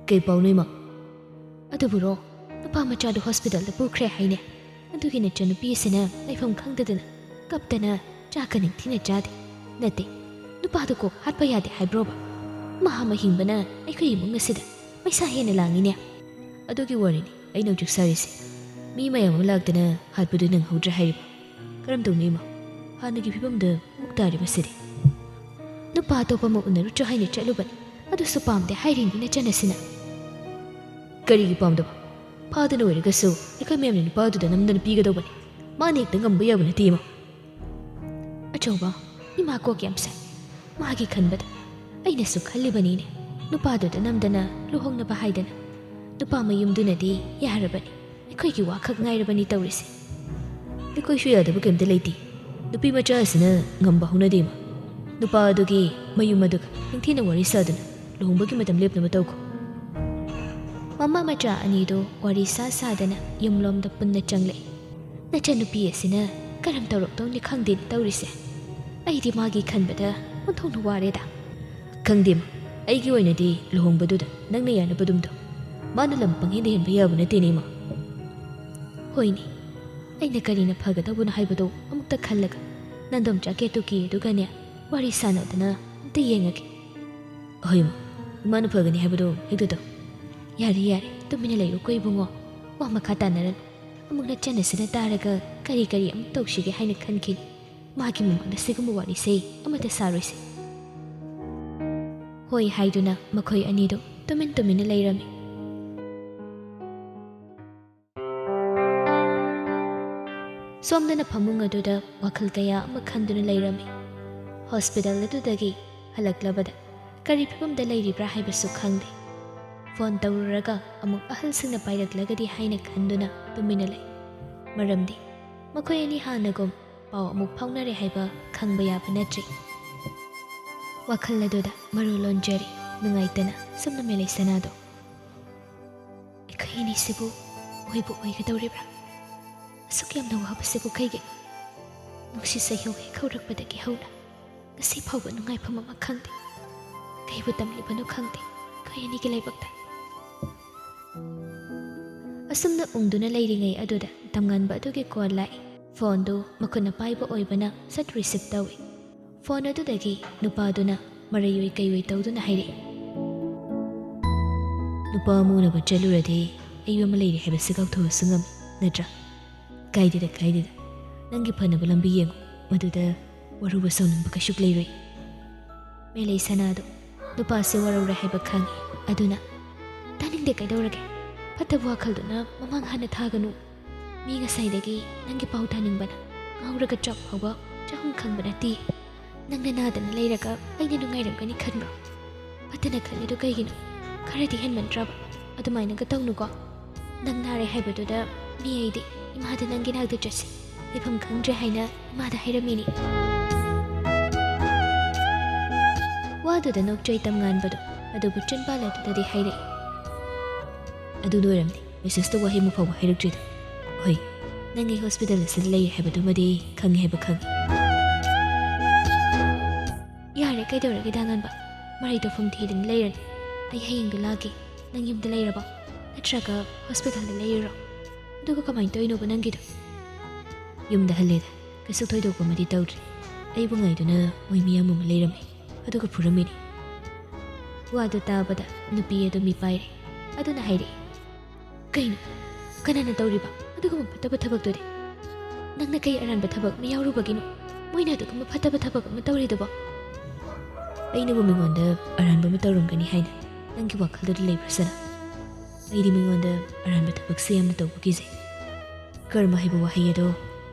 "ꯀꯩ ꯄꯥꯎꯅꯣ ꯏꯃꯥ?" "ꯑꯗꯨꯕꯨꯔꯣ, ꯅꯨꯄꯥ ꯃꯆꯥꯗꯨ ꯍꯣꯁꯄꯤꯇꯥꯜꯗ ꯄꯨꯈ꯭ꯔꯦ ꯍꯥꯏꯅꯦ꯫ ꯑꯗꯨꯒꯤ ꯅꯆꯟꯅꯨꯄꯤ ꯑꯁꯤꯅ ꯂꯩꯐꯝ ꯈꯪꯗꯗꯅ ꯀꯞꯇꯅ ꯆꯥꯛꯀ ꯅꯤꯡꯊꯤꯅ ꯆꯥꯗꯦ꯫ ꯅꯠꯇꯦ, ꯅꯨꯄꯥꯗꯨ ꯀꯣꯛ ꯍꯥꯠꯄ ꯌꯥꯗꯦ ꯍꯥꯏꯕ꯭ꯔꯣꯕ? ꯃꯍꯥꯛ ꯑꯃ ꯍꯤꯡꯕꯅ ꯑꯩꯈꯣꯏ ꯏꯃꯨꯡ ꯑꯁꯤꯗ ꯄꯩꯁꯥ ꯍꯦꯟꯅ ꯂꯥꯡꯉꯤꯅꯦ"꯫ "ꯑꯗꯨꯒꯤ ꯋꯥꯔꯤꯅꯤ ꯑꯩꯅ ꯍꯧꯖꯤꯛ ꯁꯥꯔꯤꯁꯦ꯫ ꯃꯤ ꯃꯌꯥꯝ ꯑꯃ ꯂꯥꯛꯇꯅ ꯍꯥꯠꯄꯗꯨ ꯅꯪꯍꯧꯗ꯭ꯔꯦ ꯍꯥꯏꯔꯤꯕ꯫ ꯀꯔꯝ ꯇꯧꯅꯤ ꯏꯃꯥ? ꯍꯥꯟꯅꯒꯤ ꯐꯤꯕꯝꯗ ꯑꯃꯨꯛ ꯇꯥꯔꯦ ꯃꯁꯤꯗꯤ"꯫ "ꯅꯨꯄꯥ ꯑꯇꯣꯞꯄ ꯑꯃ ꯎꯅꯔꯨꯆꯣ ꯍꯥꯏꯅ ꯆꯠꯂꯨꯕꯅꯤ, ꯑꯗꯨꯁꯨ ꯄꯥꯝꯗꯦ ꯍꯥꯏꯔꯤꯅꯤ ꯅꯆꯟ ꯑꯁꯤꯅ"꯫ "ꯀꯔꯤꯒꯤ ꯄꯥꯝꯗꯕ? ꯐꯥꯗꯅ ꯑꯣꯏꯔꯒꯁꯨ ꯑꯩꯈꯣꯏ ꯃꯌꯥꯝꯅ ꯅꯨꯄꯥꯗꯨꯗ ꯅꯝꯗꯅ ꯄꯤꯒꯗꯧꯕꯅꯤ꯫ ꯃꯥꯅ ꯍꯦꯛꯇ ꯉꯝꯕ ꯌꯥꯕ ꯅꯠꯇꯦ ꯏꯃꯥ"꯫ "ꯑꯆꯧꯕ, ꯏꯃꯥ ꯀꯣꯛ ꯌꯥꯝ ꯁꯥꯏ꯫ ꯃꯥꯒꯤ ꯈꯟꯕꯗ ꯑꯩꯅꯁꯨ ꯈꯜꯂꯤꯕꯅꯤꯅꯦ꯫ ꯅꯨꯄꯥꯗꯨꯗ ꯅꯝꯗꯅ ꯂꯨꯍꯣꯡꯅꯕ ꯍꯥꯏꯗꯅ ꯅꯨꯄꯥ ꯃꯌꯨꯝꯗꯨꯅꯗꯤ ꯌꯥꯔꯕꯅꯤ꯫ ꯑꯩꯈꯣꯏꯒꯤ ꯋꯥꯈꯛ ꯉꯥꯏꯔꯕꯅꯤ ꯇꯧꯔꯤꯁꯦ"꯫ "ꯑꯩꯈꯣꯏꯁꯨ ꯌꯥꯗꯕ ꯀꯩꯝꯇ ꯂꯩꯇꯦ꯫ ꯅꯨꯄꯤ ꯃꯆꯥ ꯑꯁꯤꯅ ꯉꯝꯕ ꯍꯧꯅꯗꯦ ꯏꯃꯥ꯫ ꯅꯨꯄꯥ ꯑꯗꯨꯒꯤ ꯃꯌꯨꯝ ꯑꯗꯨꯒ ꯅꯤꯡꯊꯤꯅ ꯋꯥꯔꯤ ꯁꯥꯗꯨꯅ ꯂꯨꯍꯣꯡꯕꯒꯤ ꯃꯇꯝ ꯂꯦꯞꯅꯕ ꯇꯧꯈꯣ"꯫ ꯃꯃꯥ ꯃꯆꯥ ꯑꯅꯤꯗꯨ ꯋꯥꯔꯤ ꯁꯥ ꯁꯥꯗꯅ ꯌꯨꯝꯂꯣꯝꯗ ꯄꯨꯟꯅ ꯆꯪꯂꯛꯏ꯫ "ꯅꯆꯟꯅꯨꯄꯤ ꯑꯁꯤꯅ ꯀꯔꯝ ꯇꯧꯔꯛꯇꯧꯅꯤ ꯈꯪꯗꯦꯅꯦ ꯇꯧꯔꯤꯁꯦ꯫ ꯑꯩꯗꯤ ꯃꯥꯒꯤ ꯈꯟꯕꯗ ꯑꯣꯟꯊꯣꯛꯅ ꯋꯥꯔꯦꯗ"꯫ "ꯈꯪꯗꯦ ꯏꯃꯥ, ꯑꯩꯒꯤ ꯑꯣꯏꯅꯗꯤ ꯂꯨꯍꯣꯡꯕꯗꯨꯗ ꯅꯪꯅ ꯌꯥꯅꯕ ꯑꯗꯨꯝ ꯇꯧ꯫ ꯃꯥꯅ ꯂꯝ ꯄꯪꯍꯦꯟꯗ ꯍꯦꯟꯕ ꯌꯥꯕ ꯅꯠꯇꯦꯅꯦ, ꯏꯃꯥ꯫ ꯍꯣꯏꯅꯦ, ꯑꯩꯅ ꯀꯔꯤꯅ ꯐꯒꯗꯧꯕꯅꯣ ꯍꯥꯏꯕꯗꯣ ꯑꯃꯨꯛꯇ ꯈꯜꯂꯒ, ꯅꯥꯟꯗꯣꯝꯆꯥ ꯀꯦꯇꯨꯀꯤ ꯑꯗꯨꯒꯅꯦ ꯋꯥꯔꯤ ꯁꯥꯟꯅꯗꯅ ꯑꯝꯇ ꯌꯦꯡꯉꯒꯦ꯫ ꯑꯍꯣꯏ, ꯏꯃꯥ, ꯏꯃꯥꯅ ꯐꯒꯅꯤ ꯍꯥꯏꯕꯗꯣ ꯍꯦꯛꯇ ꯇꯧ꯫ ꯌꯥꯔꯦ, ꯌꯥꯔꯦ, ꯇꯨꯃꯤꯟꯅ ꯂꯩꯔꯣꯀꯣ ꯏꯕꯨꯡꯉꯣ꯫ ꯋꯥ ꯃꯈꯥ ꯇꯥꯅꯔꯅꯨ꯫ ꯑꯃꯨꯛ ꯅꯆꯟ ꯑꯁꯤꯅ ꯇꯥꯔꯒ ꯀꯔꯤ ꯀꯔꯤ ꯑꯃꯨꯛ ꯇꯧꯁꯤꯒꯦ ꯍꯥꯏꯅ ꯈꯟꯈꯤꯅꯤ꯫ ꯃꯥꯒꯤ ꯃꯃꯥꯡꯗ ꯁꯤꯒꯨꯝꯕ ꯋꯥꯔꯤꯁꯦ ꯑꯃꯠꯇ ꯁꯥꯔꯣꯏꯁꯦ꯫ ꯍꯣꯏ ꯍꯥꯏꯗꯨꯅ ꯃꯈꯣꯏ ꯑꯅꯤꯗꯨ ꯇꯨꯃꯤꯟ ꯇꯨꯃꯤꯟꯅ ꯂꯩꯔꯝꯃꯤ꯫ ꯁꯣꯝꯗꯅ ꯐꯃꯨꯡ ꯑꯗꯨꯗ ꯋꯥꯈꯜ ꯀꯌꯥ ꯑꯃ ꯈꯟꯗꯨꯅ ꯂꯩꯔꯝꯃꯤ꯫ ꯍꯣꯁꯄꯤꯇꯥꯜ ꯑꯗꯨꯗꯒꯤ ꯍꯜꯂꯛꯂꯕꯗ ꯀꯔꯤ ꯐꯤꯕꯝꯗ ꯂꯩꯔꯤꯕ꯭ꯔꯥ ꯍꯥꯏꯕꯁꯨ ꯈꯪꯗꯦ꯫ ꯐꯣꯟ ꯇꯧꯔꯨꯔꯒ ꯑꯃꯨꯛ ꯑꯍꯜꯁꯤꯡꯅ ꯄꯥꯏꯔꯛꯂꯒꯗꯤ ꯍꯥꯏꯅ ꯈꯟꯗꯨꯅ ꯇꯨꯃꯤꯟꯅ ꯂꯩ꯫ ꯃꯔꯝꯗꯤ ꯃꯈꯣꯏ ꯑꯅꯤ ꯍꯥꯟꯅꯒꯨꯝ ꯄꯥꯎ ꯑꯃꯨꯛ ꯐꯥꯎꯅꯔꯦ ꯍꯥꯏꯕ ꯈꯪꯕ ꯌꯥꯕ ꯅꯠꯇ꯭ꯔꯤ꯫ ꯋꯥꯈꯜ ꯑꯗꯨꯗ ꯃꯔꯨ ꯂꯣꯟꯖꯔꯤ꯫ ꯅꯨꯡꯉꯥꯏꯇꯅ ꯁꯨꯝꯅ ꯃꯦꯂꯩ ꯁꯅꯥꯗꯣ꯫ ꯑꯩꯈꯣꯏ ꯑꯅꯤꯁꯤꯕꯨ ꯑꯣꯏꯕꯨ ꯑꯣꯏꯒꯗꯧꯔꯤꯕ꯭ꯔꯥ? ꯑꯁꯨꯛ ꯌꯥꯝꯅ ꯋꯥꯕꯁꯤꯕꯨ ꯀꯩꯒꯤꯅꯣ? ꯅꯨꯡꯁꯤ ꯆꯩꯍꯧ ꯍꯦꯛ ꯍꯧꯔꯛꯄꯗꯒꯤ ꯍꯧꯅ ꯉꯁꯤ ꯐꯥꯎꯕ ꯅꯨꯡꯉꯥꯏꯐꯝ ꯑꯃ ꯈꯪꯗꯦ꯫ ꯀꯩꯕꯨ ꯇꯝꯂꯤꯕꯅꯣ ꯈꯪꯗꯦ ꯑꯩꯈꯣꯏ ꯑꯅꯤꯒꯤ ꯂꯥꯏꯕꯛꯇ꯫ ꯑꯁꯨꯝꯅ ꯎꯪꯗꯨꯅ ꯂꯩꯔꯤꯉꯩ ꯑꯗꯨꯗ ꯇꯝꯉꯥꯟꯕ ꯑꯗꯨꯒꯤ ꯀꯣꯜ ꯂꯥꯛꯏ꯫ ꯐꯣꯟꯗꯨ ꯃꯈꯨꯠꯅ ꯄꯥꯏꯕ ꯑꯣꯏꯕꯅ ꯁꯠ ꯔꯤꯁꯤꯞ ꯇꯧꯏ꯫ ꯐꯣꯟ ꯑꯗꯨꯗꯒꯤ ꯅꯨꯄꯥꯗꯨꯅ ꯃꯔꯩꯑꯣꯏ ꯀꯩꯑꯣꯏ ꯇꯧꯗꯨꯅ ꯍꯥꯏꯔꯛꯏ꯫ ꯅꯨꯄꯥ ꯑꯃ ꯎꯅꯕ ꯆꯠꯂꯨꯔꯗꯤ ꯑꯩ ꯑꯃ ꯂꯩꯔꯦ ꯍꯥꯏꯕꯁꯤ ꯀꯥꯎꯊꯣꯛꯑꯁꯨ ꯉꯝꯃꯤ, ꯅꯠꯇ꯭ꯔꯥ? ꯀꯥꯏꯗꯦꯗ, ꯀꯥꯏꯗꯦꯗ꯫ ꯅꯪꯒꯤ ꯐꯅꯕ ꯂꯝꯕꯤ ꯌꯦꯡꯉꯨ꯫ ꯃꯗꯨꯗ ꯋꯥꯔꯧꯕ ꯁꯥꯎꯅꯤꯡꯕ ꯀꯩꯁꯨ ꯂꯩꯔꯣꯏ꯫ ꯃꯦꯂꯩ ꯁꯅꯥꯗꯣ ꯅꯨꯄꯥꯁꯦ ꯋꯥꯔꯧꯔꯦ ꯍꯥꯏꯕ ꯈꯪꯉꯤ꯫ ꯑꯗꯨꯅ, "ꯇꯥꯅꯤꯡꯗꯦ, ꯀꯩꯗꯧꯔꯒꯦ? ꯐꯠꯇꯕ ꯋꯥꯈꯜꯗꯨꯅ ꯃꯃꯥꯡ ꯍꯥꯟꯅ ꯊꯥꯒꯅꯨ꯫ ꯃꯤ ꯉꯁꯥꯏꯗꯒꯤ ꯅꯪꯒꯤ ꯄꯥꯎ ꯇꯥꯅꯤꯡꯕꯅ ꯉꯥꯎꯔꯒ ꯆꯥꯛ ꯐꯥꯎꯕ ꯆꯥꯐꯝ ꯈꯪꯕ ꯅꯠꯇꯦ꯫ ꯅꯪꯅ ꯅꯥꯗꯅ ꯂꯩꯔꯒ ꯑꯩꯅ ꯅꯨꯡꯉꯥꯏꯔꯝꯒꯅꯤ ꯈꯟꯕ꯭ꯔꯣ? ꯐꯠꯇꯅ ꯈꯜꯂꯤꯗꯣ ꯀꯩꯒꯤꯅꯣ? ꯈꯔꯗꯤ ꯍꯦꯟꯃꯟꯗ꯭ꯔꯕ? ꯑꯗꯨꯃꯥꯏꯅꯒ ꯇꯧꯅꯨꯀꯣ꯫ ꯅꯪ ꯅꯥꯔꯦ ꯍꯥꯏꯕꯗꯨꯗ ꯃꯤ ꯑꯩꯗꯤ ꯏꯃꯥꯗ ꯅꯪꯒꯤ ꯅꯥꯛꯇ ꯆꯠꯁꯤ, ꯂꯩꯐꯝ ꯈꯪꯗ꯭ꯔꯦ ꯍꯥꯏꯅ ꯏꯃꯥꯗ ꯍꯥꯏꯔꯝꯃꯤꯅꯤ꯫" ꯋꯥꯗꯨꯗ ꯅꯣꯛꯆꯩ ꯇꯝꯉꯥꯟꯕꯗꯣ, ꯑꯗꯨꯕꯨ ꯆꯤꯟꯕꯥꯜ ꯑꯗꯨꯗꯗꯤ ꯍꯥꯏꯔꯛꯏ꯫ ꯑꯗꯨ ꯂꯣꯏꯔꯝꯗꯦ, ꯃꯦꯁꯦꯖꯇ ꯋꯥꯍꯩ ꯑꯃ ꯐꯥꯎꯕ ꯍꯥꯏꯔꯛꯇ꯭ꯔꯤꯗꯣ꯫ ꯍꯣꯏ, ꯅꯪ ꯑꯩ ꯍꯣꯁꯄꯤꯇꯥꯜ ꯑꯁꯤꯗ ꯂꯩꯔꯦ ꯍꯥꯏꯕꯗꯨꯃꯗꯤ ꯈꯪꯉꯤ ꯍꯥꯏꯕ ꯈꯪꯉꯤ꯫ ꯌꯥꯔꯦ, ꯀꯩꯗꯧꯔꯒꯦ ꯗꯥ ꯉꯥꯟꯕ? ꯃꯔꯩ ꯇꯧꯐꯝ ꯊꯤꯗꯅ ꯂꯩꯔꯅꯤ꯫ ꯑꯩ ꯍꯌꯦꯡꯗꯣ ꯂꯥꯛꯀꯦ꯫ ꯅꯪ ꯌꯨꯝꯗ ꯂꯩꯔꯕꯣ? ꯅꯠꯇ꯭ꯔꯒ ꯍꯣꯁꯄꯤꯇꯥꯜꯗ ꯂꯩꯔꯤꯔꯣ? ꯑꯗꯨꯒ ꯀꯃꯥꯏꯅ ꯇꯧꯔꯤꯅꯣꯕ ꯅꯪꯒꯤꯗꯣ? ꯌꯨꯝꯗ ꯍꯜꯂꯦꯗ꯫ ꯀꯩꯁꯨ ꯊꯣꯏꯗꯣꯛꯄ ꯑꯃꯗꯤ ꯇꯧꯗ꯭ꯔꯤ꯫ ꯑꯩꯕꯨ ꯉꯥꯏꯗꯨꯅ ꯃꯣꯏ ꯃꯤ ꯑꯃ ꯑꯃ ꯂꯩꯔꯝꯃꯤ꯫ ꯑꯗꯨꯒ ꯐꯨꯔꯝꯃꯤꯅꯤ꯫ ꯋꯥꯗꯨ ꯇꯥꯕꯗ ꯅꯨꯄꯤ ꯑꯗꯨ ꯃꯤꯄꯥꯏꯔꯦ꯫ ꯑꯗꯨꯅ ꯍꯥꯏꯔꯛꯏ, "ꯀꯩꯅꯣ? ꯀꯅꯥꯅ ꯇꯧꯔꯤꯕ ꯑꯗꯨꯒꯨꯝꯕ ꯐꯠꯇꯕ ꯊꯕꯛꯇꯨꯗꯤ? ꯅꯪꯅ ꯀꯩ ꯑꯔꯥꯟꯕ ꯊꯕꯛ ꯑꯃ ꯌꯥꯎꯔꯨꯕꯒꯤꯅꯣ ꯃꯣꯏꯅ ꯑꯗꯨꯒꯨꯝꯕ ꯐꯠꯇꯕ ꯊꯕꯛ ꯑꯃ ꯇꯧꯔꯤꯗꯨꯕꯣ?" "ꯑꯩꯅꯕꯨ ꯃꯤꯉꯣꯟꯗ ꯑꯔꯥꯟꯕ ꯑꯃ ꯇꯧꯔꯝꯒꯅꯤ ꯍꯥꯏꯅ ꯅꯪꯒꯤ ꯋꯥꯈꯜꯗꯨꯗ ꯂꯩꯕ꯭ꯔꯥ, ꯁꯅꯥ? ꯑꯩꯗꯤ ꯃꯤꯉꯣꯟꯗ ꯑꯔꯥꯟꯕ ꯊꯕꯛꯁꯦ ꯌꯥꯝꯅ ꯇꯧꯕ ꯀꯤꯖꯩ꯫ ꯀꯔꯃ ꯍꯥꯏꯕ ꯋꯥꯍꯩ ꯑꯗꯣ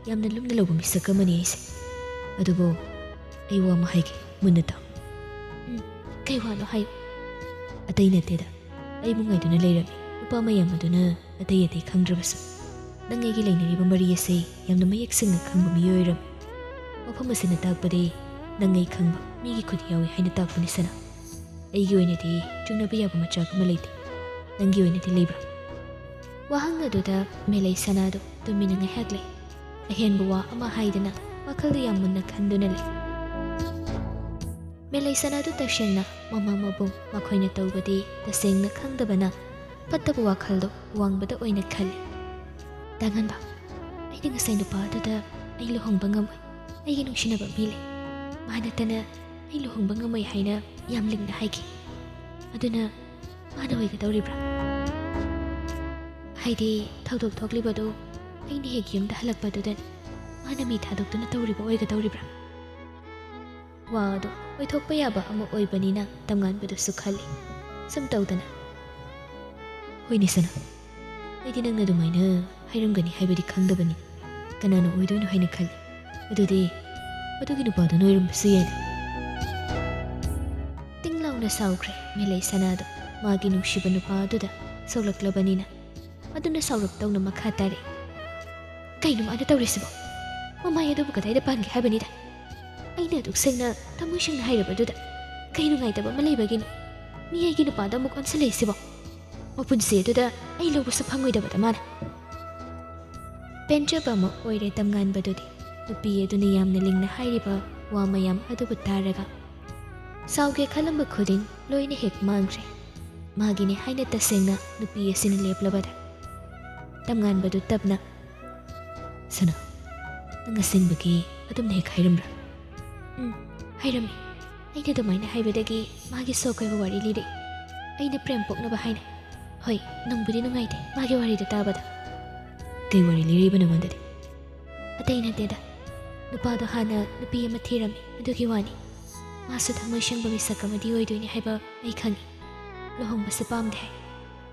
ꯌꯥꯝꯅ ꯂꯨꯝꯅ ꯂꯧꯕ ꯃꯤꯁꯛ ꯑꯃꯅꯤ ꯑꯩꯁꯦ꯫ ꯑꯗꯨꯕꯨ ꯑꯩ ꯋꯥ ꯑꯃ ꯍꯥꯏꯒꯦ, ꯃꯨꯟꯅ ꯇꯥꯎ꯫" "ꯎꯝ, ꯀꯩ ꯋꯥꯅꯣ ꯍꯥꯏꯌꯨ꯫" "ꯑꯇꯩ ꯅꯠꯇꯦꯗ, ꯑꯩꯕꯨ ꯉꯥꯏꯗꯨꯅ ꯂꯩꯔꯝꯃꯤ ꯅꯨꯄꯥ ꯃꯌꯥꯝ ꯑꯗꯨꯅ ꯑꯇꯩ ꯑꯇꯩ ꯈꯪꯗ꯭ꯔꯕꯁꯨ, ꯅꯪ ꯑꯩꯒꯤ ꯂꯩꯅꯔꯤꯕ ꯃꯔꯤ ꯑꯁꯦ ꯌꯥꯝꯅ ꯃꯌꯦꯛ ꯁꯦꯡꯅ ꯈꯪꯕ ꯃꯤꯑꯣꯏ ꯑꯣꯏꯔꯝꯃꯤ꯫ ꯋꯥꯐꯝ ꯑꯁꯤꯅ ꯇꯥꯛꯄꯗꯤ ꯅꯪ ꯑꯩ ꯈꯪꯕ ꯃꯤꯒꯤ ꯈꯨꯠ ꯌꯥꯎꯏ ꯍꯥꯏꯅ ꯇꯥꯛꯄꯅꯤ, ꯁꯅꯥ꯫ ꯑꯩꯒꯤ ꯑꯣꯏꯅꯗꯤ ꯆꯨꯡꯅꯕ ꯌꯥꯕ ꯃꯆꯥꯛ ꯑꯃ ꯂꯩꯇꯦ꯫ ꯅꯪꯒꯤ ꯑꯣꯏꯅꯗꯤ ꯂꯩꯕ꯭ꯔꯥ?" ꯋꯥꯍꯪ ꯑꯗꯨꯗ ꯃꯦꯂꯩ ꯁꯅꯥꯗꯨ ꯇꯨꯃꯤꯟꯅ ꯉꯥꯏꯍꯥꯛ ꯂꯩ꯫ ꯑꯍꯦꯟꯕ ꯋꯥ ꯑꯃ ꯍꯥꯏꯗꯅ ꯋꯥꯈꯜꯗꯨ ꯌꯥꯝ ꯃꯨꯟꯅ ꯈꯟꯗꯨꯅ ꯂꯩ꯫ ꯃꯦꯂꯩ ꯁꯅꯥꯗꯨ ꯇꯁꯦꯡꯅ ꯃꯃꯥ ꯃꯕꯨꯡ ꯃꯈꯣꯏꯅ ꯇꯧꯕꯗꯤ ꯇꯁꯦꯡꯅ ꯈꯪꯗꯕꯅ ꯐꯠꯇꯕ ꯋꯥꯈꯜꯗꯨ ꯋꯥꯡꯕꯗ ꯑꯣꯏꯅ ꯈꯜꯂꯤ꯫ "ꯇꯥꯉꯟꯕ, ꯑꯩꯗꯤ ꯉꯁꯥꯏ ꯅꯨꯄꯥ ꯑꯗꯨꯗ ꯑꯩ ꯂꯨꯍꯣꯡꯕ ꯉꯝꯃꯣꯏ꯫ ꯑꯩꯒꯤ ꯅꯨꯡꯁꯤꯅꯕ ꯃꯤ ꯂꯩ꯫ ꯃꯥ ꯅꯠꯇꯅ ꯑꯩ ꯂꯨꯍꯣꯡꯕ ꯉꯝꯃꯣꯏ" ꯍꯥꯏꯅ ꯌꯥꯝ ꯂꯤꯡꯅ ꯍꯥꯏꯈꯤ꯫ ꯑꯗꯨꯅ ꯃꯥꯅ ꯑꯣꯏꯒꯗꯧꯔꯤꯕ꯭ꯔꯥ? ꯍꯥꯏꯗꯤ ꯊꯧꯗꯣꯛ ꯊꯣꯛꯂꯤꯕꯗꯨ ꯑꯩꯅ ꯍꯦꯛ ꯌꯨꯝꯗ ꯍꯜꯂꯛꯄꯗꯨꯗꯅꯤ꯫ ꯃꯥꯅ ꯃꯤ ꯊꯥꯗꯣꯛꯇꯨꯅ ꯇꯧꯔꯤꯕ ꯑꯣꯏꯒꯗꯧꯔꯤꯕ꯭ꯔꯥ? ꯋꯥ ꯑꯗꯨ ꯑꯣꯏꯊꯣꯛꯄ ꯌꯥꯕ ꯑꯃ ꯑꯣꯏꯕꯅꯤꯅ ꯇꯝꯉꯥꯟꯕꯗꯨꯁꯨ ꯈꯜꯂꯤ꯫ ꯁꯨꯝ ꯇꯧꯗꯅ, "ꯍꯣꯏꯅꯦ ꯁꯅꯥ, ꯑꯩꯗꯤ ꯅꯪꯅ ꯑꯗꯨꯃꯥꯏꯅ ꯍꯥꯏꯔꯝꯒꯅꯤ ꯍꯥꯏꯕꯗꯤ ꯈꯪꯗꯕꯅꯤ꯫ ꯀꯅꯥꯅ ꯑꯣꯏꯗꯣꯏꯅꯣ ꯍꯥꯏꯅ ꯈꯜꯂꯤ꯫ ꯑꯗꯨꯗꯤ ꯃꯗꯨꯒꯤ ꯅꯨꯄꯥꯗꯨꯅ ꯑꯣꯏꯔꯝꯕꯁꯨ ꯌꯥꯏꯅ꯫" ꯇꯤꯡ ꯂꯥꯎꯅ ꯁꯥꯎꯈ꯭ꯔꯦ ꯃꯦꯂꯩ ꯁꯅꯥꯗꯣ꯫ ꯃꯥꯒꯤ ꯅꯨꯡꯁꯤꯕ ꯅꯨꯄꯥ ꯑꯗꯨꯗ ꯁꯣꯛꯂꯛꯂꯕꯅꯤꯅ꯫ ꯑꯗꯨꯅ ꯁꯥꯎꯔꯞ ꯇꯧꯅ ꯃꯈꯥ ꯇꯥꯔꯛꯏ, "ꯀꯩꯅꯣ ꯃꯥꯅ ꯇꯧꯔꯤꯁꯤꯕꯣ? ꯃꯃꯥꯏ ꯑꯗꯨꯕꯨ ꯀꯗꯥꯏꯗ ꯄꯥꯟꯒꯦ ꯍꯥꯏꯕꯅꯤꯗ? ꯑꯩꯅ ꯑꯗꯨꯛ ꯁꯦꯡꯅ, ꯊꯃꯣꯏ ꯁꯦꯡꯅ ꯍꯥꯏꯔꯕꯗꯨꯗ ꯀꯩ ꯅꯨꯡꯉꯥꯏꯇꯕ ꯑꯃ ꯂꯩꯕꯒꯤꯅꯣ? ꯃꯤ ꯑꯩꯒꯤ ꯅꯨꯄꯥꯗ ꯑꯃꯨꯛ ꯑꯣꯟꯁꯤꯜꯂꯛꯏꯁꯤꯕꯣ? ꯃꯄꯨꯟꯁꯤ ꯑꯗꯨꯗ ꯑꯩ ꯂꯧꯕꯁꯨ ꯐꯪꯉꯣꯏꯗꯕꯗ ꯃꯥꯅ꯫" ꯄꯦꯟꯖꯕ ꯑꯃ ꯑꯣꯏꯔꯦ ꯇꯝꯉꯥꯟꯕꯗꯨꯗꯤ꯫ ꯅꯨꯄꯤ ꯑꯗꯨꯅ ꯌꯥꯝꯅ ꯂꯤꯡꯅ ꯍꯥꯏꯔꯤꯕ ꯋꯥ ꯃꯌꯥꯝ ꯑꯗꯨꯕꯨ ꯇꯥꯔꯒ, ꯁꯥꯎꯒꯦ ꯈꯜꯂꯝꯕ ꯈꯨꯗꯤꯡ ꯂꯣꯏꯅ ꯍꯦꯛ ꯃꯥꯡꯈ꯭ꯔꯦ꯫ ꯃꯥꯒꯤꯅꯦ ꯍꯥꯏꯅ ꯇꯁꯦꯡꯅ ꯅꯨꯄꯤ ꯑꯁꯤꯅ ꯂꯦꯞꯂꯕꯗ꯫ ꯇꯝꯉꯥꯟꯕꯗꯨ ꯇꯞꯅ, "ꯁꯅꯥ, ꯅꯪ ꯑꯁꯦꯡꯕꯒꯤ ꯑꯗꯨꯝꯅ ꯍꯦꯛ ꯍꯥꯏꯔꯝꯕ꯭ꯔꯥ?" "ꯎꯝ, ꯍꯥꯏꯔꯝꯃꯤ꯫ ꯑꯩꯅ ꯑꯗꯨꯃꯥꯏꯅ ꯍꯥꯏꯕꯗꯒꯤ ꯃꯥꯒꯤ ꯁꯣꯛ ꯑꯣꯏꯕ ꯋꯥꯔꯤ ꯂꯤꯔꯛꯏ꯫ ꯑꯩꯅ ꯄ꯭ꯔꯦꯝ ꯄꯣꯛꯅꯕ ꯍꯥꯏꯅ꯫ ꯍꯣꯏ, ꯅꯨꯡꯕꯨꯗꯤ ꯅꯨꯡꯉꯥꯏꯇꯦ ꯃꯥꯒꯤ ꯋꯥꯔꯤꯗꯨ ꯇꯥꯕꯗ꯫" "ꯀꯩ ꯋꯥꯔꯤ ꯂꯤꯔꯤꯕ ꯅꯉꯣꯟꯗꯗꯤ?" "ꯑꯇꯩ ꯅꯠꯇꯦꯗ, ꯅꯨꯄꯥꯗꯣ ꯍꯥꯟꯅ ꯅꯨꯄꯤ ꯑꯃ ꯊꯤꯔꯝꯃꯤ, ꯑꯗꯨꯒꯤ ꯋꯥꯅꯤ꯫ ꯃꯥꯁꯨ ꯊꯃꯣꯏ ꯁꯦꯡꯕ ꯃꯤꯁꯛ ꯑꯃꯗꯤ ꯑꯣꯏꯗꯣꯏꯅꯤ ꯍꯥꯏꯕ ꯑꯩ ꯈꯪꯉꯤ꯫ ꯂꯨꯍꯣꯡꯕꯁꯨ ꯄꯥꯝꯗꯦ ꯍꯥꯏ꯫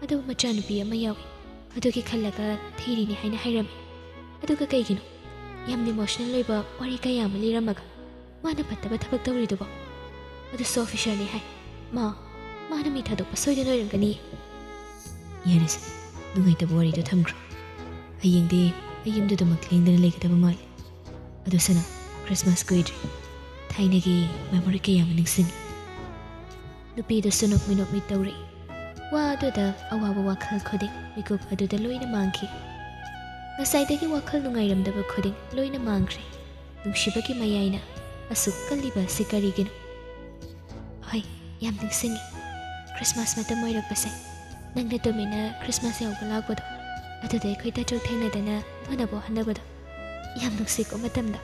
ꯑꯗꯨꯕꯨ ꯃꯆꯥꯅꯨꯄꯤ ꯑꯃ ꯌꯥꯎꯏ, ꯑꯗꯨꯒꯤ ꯈꯜꯂꯒ ꯊꯤꯔꯤꯅꯤ ꯍꯥꯏꯅ ꯍꯥꯏꯔꯝꯃꯤ꯫ ꯑꯗꯨꯒ ꯀꯩꯒꯤꯅꯣ ꯌꯥꯝꯅ ꯏꯃꯣꯁꯅꯦꯜ ꯑꯣꯏꯕ ꯋꯥꯔꯤ ꯀꯌꯥ ꯑꯃ ꯂꯤꯔꯝꯃꯒ ꯃꯥꯅ ꯐꯠꯇꯕ ꯊꯕꯛ ꯇꯧꯔꯤꯗꯨꯕꯣ? ꯑꯗꯨꯁꯨ ꯑꯣꯐꯤꯁꯔꯅꯤ ꯍꯥꯏ꯫ ꯃꯥ, ꯃꯥꯅ ꯃꯤ ꯊꯥꯗꯣꯛꯄ ꯁꯣꯏꯗꯅ ꯑꯣꯏꯔꯝꯒꯅꯤ꯫" "ꯌꯥꯔꯦꯁꯦ, ꯅꯨꯡꯉꯥꯏꯇꯕ ꯋꯥꯔꯤꯗꯣ ꯊꯝꯈ꯭ꯔꯣ꯫ ꯍꯌꯦꯡꯗꯤ ꯑꯩ ꯌꯨꯝꯗꯨꯗꯃꯛ ꯂꯦꯡꯗꯅ ꯂꯩꯒꯗꯕ ꯃꯥꯜꯂꯤ꯫ ꯑꯗꯣ ꯁꯅꯥ, ꯈ꯭ꯔꯤꯁꯃꯥꯁ ꯀꯨꯏꯗ꯭ꯔꯦ꯫ ꯊꯥꯏꯅꯒꯤ ꯃꯦꯃꯣꯔꯤ ꯀꯌꯥ ꯑꯃ ꯅꯤꯡꯁꯤꯡꯉꯤ꯫" ꯅꯨꯄꯤꯗꯨꯁꯨ ꯅꯣꯛꯃꯤ ꯅꯣꯛꯃꯤ ꯇꯧꯔꯛꯏ꯫ ꯋꯥ ꯑꯗꯨꯗ ꯑꯋꯥꯕ ꯋꯥꯈꯜ ꯈꯨꯗꯤꯡ ꯃꯤꯀꯨꯞ ꯑꯗꯨꯗ ꯂꯣꯏꯅ ꯃꯥꯡꯈꯤ꯫ ꯉꯁꯥꯏꯗꯒꯤ ꯋꯥꯈꯜ ꯅꯨꯡꯉꯥꯏꯔꯝꯗꯕ ꯈꯨꯗꯤꯡ ꯂꯣꯏꯅ ꯃꯥꯡꯈ꯭ꯔꯦ꯫ ꯅꯨꯡꯁꯤꯕꯒꯤ ꯃꯌꯥꯏꯅ ꯑꯁꯨꯛ ꯀꯜꯂꯤꯕ ꯑꯁꯤ ꯀꯔꯤꯒꯤꯅꯣ? ꯍꯣꯏ, ꯌꯥꯝ ꯅꯤꯡꯁꯤꯡꯉꯤ꯫ ꯈ꯭ꯔꯤꯁꯃꯥꯁ ꯃꯇꯝ ꯑꯣꯏꯔꯛꯄꯁꯦ, ꯅꯪꯅ ꯇꯨꯃꯤꯟꯅ ꯈ꯭ꯔꯤꯁꯃꯥꯁ ꯌꯥꯎꯕ ꯂꯥꯛꯄꯗꯣ, ꯑꯗꯨꯗ ꯑꯩꯈꯣꯏ ꯇꯥꯊꯣꯛ ꯊꯦꯡꯅꯗꯅ ꯎꯅꯕ ꯍꯣꯠꯅꯕꯗꯣ꯫ ꯌꯥꯝ ꯅꯨꯡꯁꯤꯀꯣ ꯃꯇꯝꯗꯣ꯫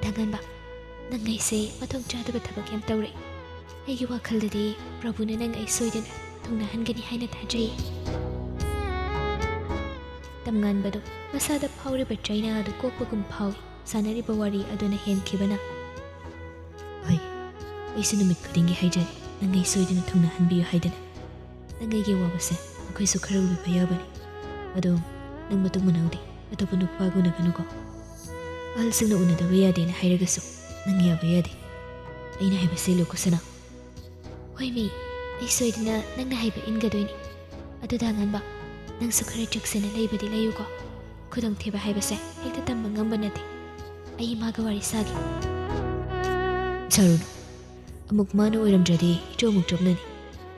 ꯇꯉꯥꯟꯕ, ꯅꯪ ꯑꯩꯁꯦ ꯃꯊꯣꯡ ꯆꯥꯗꯕ ꯊꯕꯛ ꯌꯥꯝ ꯇꯧꯔꯛꯏ꯫ ꯑꯩꯒꯤ ꯋꯥꯈꯜꯗꯗꯤ ꯄ꯭ꯔꯚꯨꯅ ꯅꯪ ꯑꯩ ꯁꯣꯏꯗꯅ ꯊꯨꯡꯅꯍꯟꯒꯅꯤ ꯍꯥꯏꯅ ꯊꯥꯖꯩ꯫" ꯇꯝꯉꯥꯟꯕꯗꯣ ꯃꯁꯥꯗ ꯐꯥꯎꯔꯤꯕ ꯆꯩꯅꯥ ꯑꯗꯨ ꯀꯣꯛꯄꯒꯨꯝ ꯐꯥꯎꯏ꯫ ꯁꯥꯟꯅꯔꯤꯕ ꯋꯥꯔꯤ ꯑꯗꯨꯅ ꯍꯦꯟꯈꯤꯕꯅ꯫ "ꯍꯣꯏ, ꯑꯩꯁꯨ ꯅꯨꯃꯤꯠ ꯈꯨꯗꯤꯡꯒꯤ ꯍꯥꯏꯖꯔꯤ, ꯅꯪ ꯑꯩ ꯁꯣꯏꯗꯅ ꯊꯨꯡꯅꯍꯟꯕꯤꯌꯨ ꯍꯥꯏꯗꯅ꯫ ꯅꯪ ꯑꯩꯒꯤ ꯑꯋꯥꯕꯁꯦ ꯑꯩꯈꯣꯏꯁꯨ ꯈꯔ ꯎꯕꯤꯕ ꯌꯥꯕꯅꯤ꯫ ꯑꯗꯣ ꯅꯪ ꯃꯇꯨꯡ ꯃꯅꯥꯎꯗꯤ ꯑꯇꯣꯞꯄ ꯅꯨꯄꯥꯒ ꯎꯅꯒꯅꯨꯀꯣ꯫ ꯑꯍꯜꯁꯤꯡꯅ ꯎꯅꯗꯕ ꯌꯥꯗꯦꯅ ꯍꯥꯏꯔꯒꯁꯨ ꯅꯪ ꯌꯥꯕ ꯌꯥꯗꯦ꯫ ꯑꯩꯅ ꯍꯥꯏꯕꯁꯦ ꯏꯜꯂꯨꯀꯣ ꯁꯅꯥ꯫" "ꯍꯣꯏ ꯃꯤ, ꯑꯩ ꯁꯣꯏꯗꯅ ꯅꯪꯅ ꯍꯥꯏꯕ ꯏꯟꯒꯗꯣꯏꯅꯤ꯫ ꯑꯗꯨꯗ ꯑꯉꯥꯟꯕ, ꯅꯪꯁꯨ ꯈꯔ ꯆꯦꯛꯁꯤꯟꯅ ꯂꯩꯕꯗꯤ ꯂꯩꯌꯨꯀꯣ꯫ ꯈꯨꯗꯣꯡꯊꯤꯕ ꯍꯥꯏꯕꯁꯦ ꯍꯦꯛꯇ ꯇꯝꯕ ꯉꯝꯕ ꯅꯠꯇꯦ꯫ ꯑꯩ ꯏꯃꯥꯒ ꯋꯥꯔꯤ ꯁꯥꯒꯦ꯫" "ꯁꯥꯔꯨꯅꯨ꯫ ꯑꯃꯨꯛ ꯃꯥꯅ ꯑꯣꯏꯔꯝꯗ꯭ꯔꯗꯤ ꯏꯆꯧ ꯑꯃꯨꯛ ꯆꯣꯞꯅꯅꯤ꯫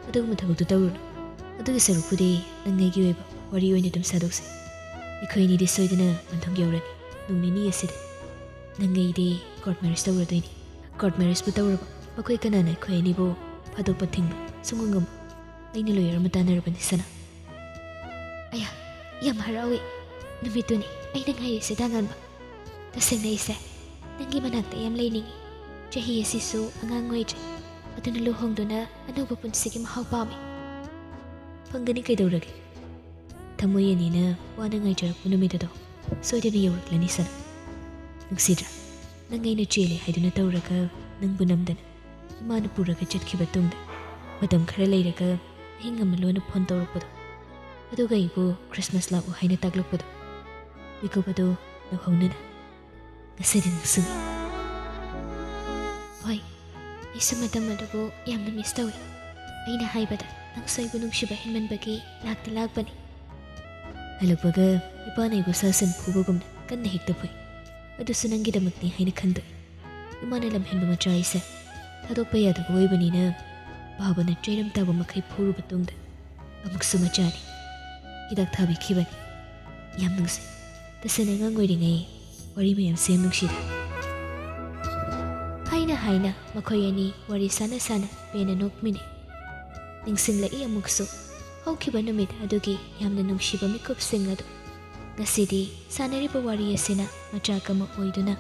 ꯑꯗꯨꯒꯨꯝꯕ ꯊꯕꯛꯇꯨ ꯇꯧꯔꯨꯅꯨ꯫ ꯑꯗꯨꯒꯤ ꯁꯔꯨꯛꯄꯨꯗꯤ ꯅꯪ ꯑꯩꯒꯤ ꯑꯣꯏꯕ ꯋꯥꯔꯤ ꯑꯣꯏꯅ ꯑꯗꯨꯝ ꯁꯥꯗꯣꯛꯁꯦ꯫ ꯑꯩꯈꯣꯏ ꯑꯅꯤꯗꯤ ꯁꯣꯏꯗꯅ ꯄꯟꯊꯨꯡ ꯌꯧꯔꯅꯤ꯫ ꯅꯣꯡ ꯅꯤꯅꯤ ꯑꯁꯤꯗ ꯅꯪ ꯑꯩꯗꯤ ꯀꯣꯔꯠ ꯃꯦꯔꯦꯖ ꯇꯧꯔꯗꯣꯏꯅꯤ꯫ ꯀꯣꯔꯠ ꯃꯦꯔꯦꯖꯄꯨ ꯇꯧꯔꯕ ꯑꯩꯈꯣꯏ ꯀꯅꯥꯅ ꯑꯩꯈꯣꯏ ꯑꯅꯤꯕꯨ ꯐꯥꯗꯣꯛꯄ ꯊꯤꯡꯕ ꯁꯨꯡꯉꯝ ꯉꯝꯃꯣꯏ꯫ ꯑꯩꯅ ꯂꯣꯌꯔ ꯑꯃ ꯇꯥꯟꯅꯔꯕꯅꯤ, ꯁꯅꯥ꯫ ꯑꯌꯥ, ꯌꯥꯝ ꯍꯔꯥꯎꯏ꯫ ꯅꯨꯃꯤꯠꯇꯨꯅꯤ ꯑꯩꯅ ꯉꯥꯏꯔꯤꯁꯦ, ꯗꯥ ꯉꯥꯟꯕ꯫ ꯇꯁꯦꯡꯅ ꯑꯩꯁꯦ ꯅꯪꯒꯤ ꯃꯅꯥꯛꯇ ꯌꯥꯝ ꯂꯩꯅꯤꯡꯏ꯫ ꯆꯍꯤ ꯑꯁꯤꯁꯨ ꯑꯉꯥꯡ ꯑꯣꯏꯗ꯭ꯔꯤ, ꯑꯗꯨꯅ ꯂꯨꯍꯣꯡꯗꯨꯅ ꯑꯅꯧꯕ ꯄꯨꯟꯁꯤꯒꯤ ꯃꯍꯥꯎ ꯄꯥꯝꯃꯤ꯫ ꯐꯪꯒꯅꯤ, ꯀꯩꯗꯧꯔꯒꯦ? ꯊꯃꯣꯏ ꯑꯅꯤꯅ ꯋꯥꯅ ꯉꯥꯏꯖꯔꯛꯄ ꯅꯨꯃꯤꯠ ꯑꯗꯣ ꯁꯣꯏꯗꯅ ꯌꯧꯔꯛꯂꯅꯤ, ꯁꯅꯥ꯫ ꯅꯨꯡꯁꯤꯗ꯭ꯔꯥ? ꯅꯪ ꯑꯩꯅ ꯆꯦꯜꯂꯦ ꯍꯥꯏꯗꯨꯅ ꯇꯧꯔꯒ ꯅꯪꯕꯨ ꯅꯝꯗꯅ ꯏꯃꯥꯅ ꯄꯨꯔꯒ ꯆꯠꯈꯤꯕ ꯇꯨꯡꯗ, ꯃꯇꯝ ꯈꯔ ꯂꯩꯔꯒ ꯑꯍꯤꯡ ꯑꯃ ꯂꯣꯟꯅ ꯐꯣꯟ ꯇꯧꯔꯛꯄꯗꯣ, ꯑꯗꯨꯒ ꯑꯩꯕꯨ ꯈ꯭ꯔꯤꯁꯃꯥꯁ ꯂꯥꯛꯎ ꯍꯥꯏꯅ ꯇꯥꯛꯂꯛꯄꯗꯣ, ꯃꯤꯀꯨꯞ ꯑꯗꯨ ꯅꯧꯍꯧꯅꯅ ꯉꯁꯤꯗꯤ ꯅꯤꯡꯁꯤꯡꯉꯤ꯫ ꯍꯣꯏ, ꯑꯩꯁꯨ ꯃꯇꯝ ꯑꯗꯨꯕꯨ ꯌꯥꯝꯅ ꯃꯤꯁ ꯇꯧꯏ꯫ ꯑꯩꯅ ꯍꯥꯏꯕꯗ ꯅꯪꯁꯨ ꯑꯩꯕꯨ ꯅꯨꯡꯁꯤꯕ ꯍꯦꯟꯃꯟꯕꯒꯤ ꯂꯥꯛꯇꯤ ꯂꯥꯛꯄꯅꯤ꯫ ꯍꯜꯂꯛꯄꯒ ꯏꯄꯥꯅ ꯑꯩꯕꯨ ꯁꯥ ꯁꯟ ꯐꯨꯕꯒꯨꯝꯅ ꯀꯟꯅ ꯍꯦꯛꯇ ꯐꯨꯏ꯫ ꯑꯗꯨꯁꯨ ꯅꯪꯒꯤꯗꯃꯛꯅꯤ ꯍꯥꯏꯅ ꯈꯟꯗꯣꯛꯏ꯫ ꯏꯃꯥꯅ ꯂꯝꯍꯦꯟꯕ ꯃꯆꯥ ꯑꯩꯁꯦ ꯊꯥꯗꯣꯛꯄ ꯌꯥꯗꯕ ꯑꯣꯏꯕꯅꯤꯅ, ꯕꯥꯕꯅ ꯆꯩꯔꯝ ꯇꯥꯕ ꯃꯈꯩ ꯐꯨꯔꯨꯕ ꯇꯨꯡꯗ ꯑꯃꯨꯛꯁꯨ ꯃꯆꯥꯅꯤ ꯍꯤꯗꯥꯛ ꯊꯥꯕꯤꯈꯤꯕꯅꯤ꯫ ꯌꯥꯝ ꯅꯨꯡꯁꯤ꯫ ꯇꯁꯦꯡꯅ ꯑꯉꯥꯡ ꯑꯣꯏꯔꯤꯉꯩ ꯋꯥꯔꯤ ꯃꯌꯥꯝꯁꯦ ꯌꯥꯝ ꯅꯨꯡꯁꯤꯗ꯫ ꯍꯥꯏꯅ ꯍꯥꯏꯅ ꯃꯈꯣꯏ ꯑꯅꯤ ꯋꯥꯔꯤ ꯁꯥꯟꯅ ꯁꯥꯟꯅ ꯄꯦꯟꯅ ꯅꯣꯛꯃꯤꯟꯅꯩ꯫ ꯅꯤꯡꯁꯤꯡꯂꯛꯏ ꯑꯃꯨꯛꯁꯨ ꯍꯧꯈꯤꯕ ꯅꯨꯃꯤꯠ ꯑꯗꯨꯒꯤ ꯌꯥꯝꯅ ꯅꯨꯡꯁꯤꯕ ꯃꯤꯀꯨꯞꯁꯤꯡ ꯑꯗꯨ꯫ ꯉꯁꯤꯗꯤ ꯁꯥꯟꯅꯔꯤꯕ ꯋꯥꯔꯤ ꯑꯁꯤꯅ ꯃꯆꯥꯛ ꯑꯃ ꯑꯣꯏꯗꯨꯅ